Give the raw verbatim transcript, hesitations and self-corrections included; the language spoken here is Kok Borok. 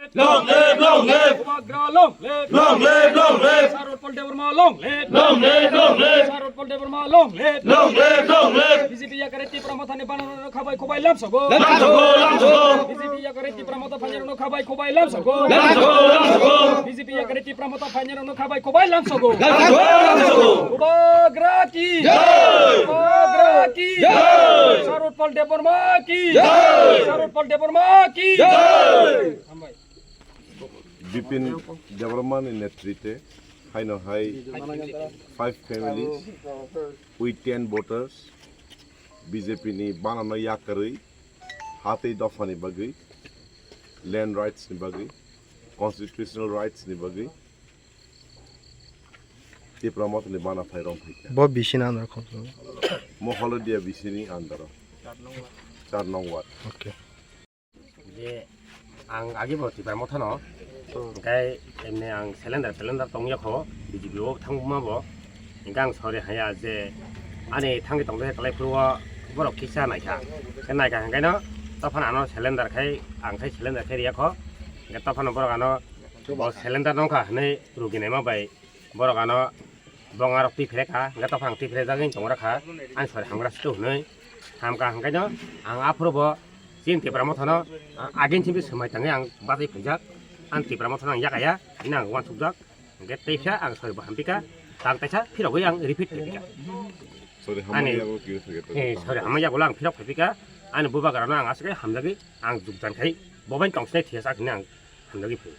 Long live, long live. Bubagra long live. Long live, long live. Sir Utpal Debbarma long live. Long live, long live. Sir Utpal Debbarma long live. Long live, long live. B J P yakari Tipra Motha ni banner no khabai khubai lamsogo. Lamsogo, lamsogo. B J P yakari Tipra Motha phainero no khabai khubai lamsogo. Lamsogo, lamsogo. B J P yakari Tipra Motha phainero no khabai khubai lamsogo. Lamsogo, lamsogo. Bubagra ki. Jai. Bubagra ki. Jai. Sir Utpal Debbarma ki. Jai. Sir Utpal Debbarma ki. Jai. Bipin Debbarma ni netritwe haino hai five families with ten voters B J P ni banano yakarwi hatwi dophani bagwi, land rights ni bagwi, constitutional rights ni bagwi Tipra Motha ni bana phai rong phaikha. Bo bisini andar khon. Mo Holodia bisini andaro. Char nong ward. Okay. Je ang agi bo Tipra Motha no, hingke emni ang cylinder cylinder tong ya kho, B J P o thangma bo, hingke ang sorry haya je ani thangwi tong khe kalai phuru o borok kisa naikha, khe naikha hingke no tophano ano cylinder khai ang khai cylinder khai riya kho, hingke tophano borok ano bo cylinder nongkha hinui rugi naima bai. Borok ano bong arok twi phre kha, hingke tophang twi phre jagwi tong kha, ani sori hamgra situ hwnwi hamkha, hingkhe no ang aphuru bo chini Tipra Motha no, a-, agin chini swmai tangwi ang bachai phaijak, ani Tipra Motha no ang yakaya, hwnwi ang uansukjak, hingkhe teisa ang sori bo hampikha, tang teisa phirogwi ang repeat khaikha. Sori hamya ani yago kiri phai kha, eh, sori hamya yago ang phirok phaipikha, ani bubagra no ang aswk hamjagwi ang jukjan khai, bo bai tongsinai thwiya sak hwnwi ang hamjagwi phai.